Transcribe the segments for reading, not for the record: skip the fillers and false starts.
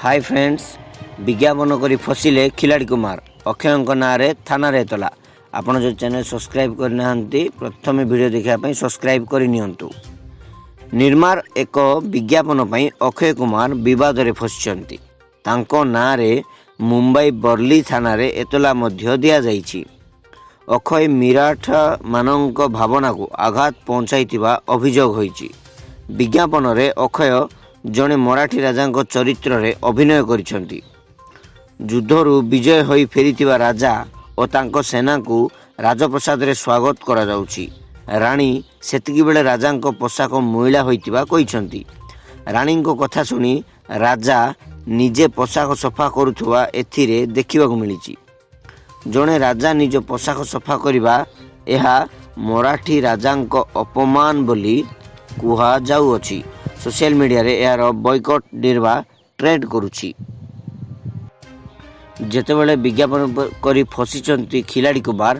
High friends, ବିଜ୍ଞାପନ କରି ଫସିଲେ ଖିଲାଡ଼ି କୁମାର, ଅକ୍ଷୟଙ୍କ ନାଁରେ ଥାନାରେ ଏତଲା। ଆପଣ ଯଦି ଚ୍ୟାନେଲ୍ ସବସ୍କ୍ରାଇବ୍ କରିନାହାନ୍ତି, ପ୍ରଥମେ ଭିଡ଼ିଓ ଦେଖିବା ପାଇଁ ସବସ୍କ୍ରାଇବ୍ କରିନିଅନ୍ତୁ। ନିର୍ମାର ଏକ ବିଜ୍ଞାପନ ପାଇଁ ଅକ୍ଷୟ କୁମାର ବିବାଦରେ ଫସିଛନ୍ତି। ତାଙ୍କ ନାଁରେ ମୁମ୍ବାଇ ବର୍ଲି ଥାନାରେ ଏତଲା ମଧ୍ୟ ଦିଆଯାଇଛି। ଅକ୍ଷୟ ମରାଠାମାନଙ୍କ ଭାବନାକୁ ଆଘାତ ପହଞ୍ଚାଇଥିବା ଅଭିଯୋଗ ହୋଇଛି। ବିଜ୍ଞାପନରେ ଅକ୍ଷୟ ଜଣେ ମରାଠୀ ରାଜାଙ୍କ ଚରିତ୍ରରେ ଅଭିନୟ କରିଛନ୍ତି। ଯୁଦ୍ଧରୁ ବିଜୟ ହୋଇ ଫେରିଥିବା ରାଜା ଓ ତାଙ୍କ ସେନାକୁ ରାଜପ୍ରାସାଦରେ ସ୍ୱାଗତ କରାଯାଉଛି। ରାଣୀ ସେତିକିବେଳେ ରାଜାଙ୍କ ପୋଷାକ ମଇଳା ହୋଇଥିବା କହିଛନ୍ତି। ରାଣୀଙ୍କ କଥା ଶୁଣି ରାଜା ନିଜେ ପୋଷାକ ସଫା କରୁଥିବା ଏଥିରେ ଦେଖିବାକୁ ମିଳିଛି। ଜଣେ ରାଜା ନିଜ ପୋଷାକ ସଫା କରିବା, ଏହା ମରାଠୀ ରାଜାଙ୍କ ଅପମାନ ବୋଲି କୁହାଯାଉଅଛି। ସୋସିଆଲ ମିଡ଼ିଆରେ ଏହାର ବୟକଟ୍ ନିର୍ମା ଟ୍ରେଣ୍ଡ କରୁଛି। ଯେତେବେଳେ ବିଜ୍ଞାପନ କରି ଫସିଛନ୍ତି ଖିଲାଡ଼ି କୁମାର,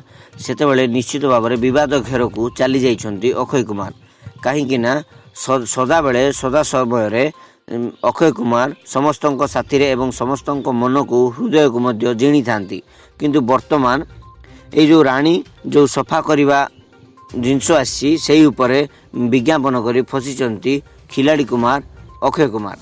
ସେତେବେଳେ ନିଶ୍ଚିତ ଭାବରେ ବିବାଦ ଘେରକୁ ଚାଲି ଯାଇଛନ୍ତି ଅକ୍ଷୟ କୁମାର। କାହିଁକି ନା ସଦାବେଳେ, ସଦା ସମୟରେ ଅକ୍ଷୟ କୁମାର ସମସ୍ତଙ୍କ ସାଥିରେ ଏବଂ ସମସ୍ତଙ୍କ ମନକୁ, ହୃଦୟକୁ ମଧ୍ୟ ଜିଣିଥାନ୍ତି। କିନ୍ତୁ ବର୍ତ୍ତମାନ ଏଇ ଯେଉଁ ରାଣୀ ଯେଉଁ ସଫା କରିବା ଜିନିଷ ଆସିଛି, ସେଇ ଉପରେ ବିଜ୍ଞାପନ କରି ଫସିଛନ୍ତି ଖିଲାଡ଼ି କୁମାର ଅକ୍ଷୟ କୁମାର।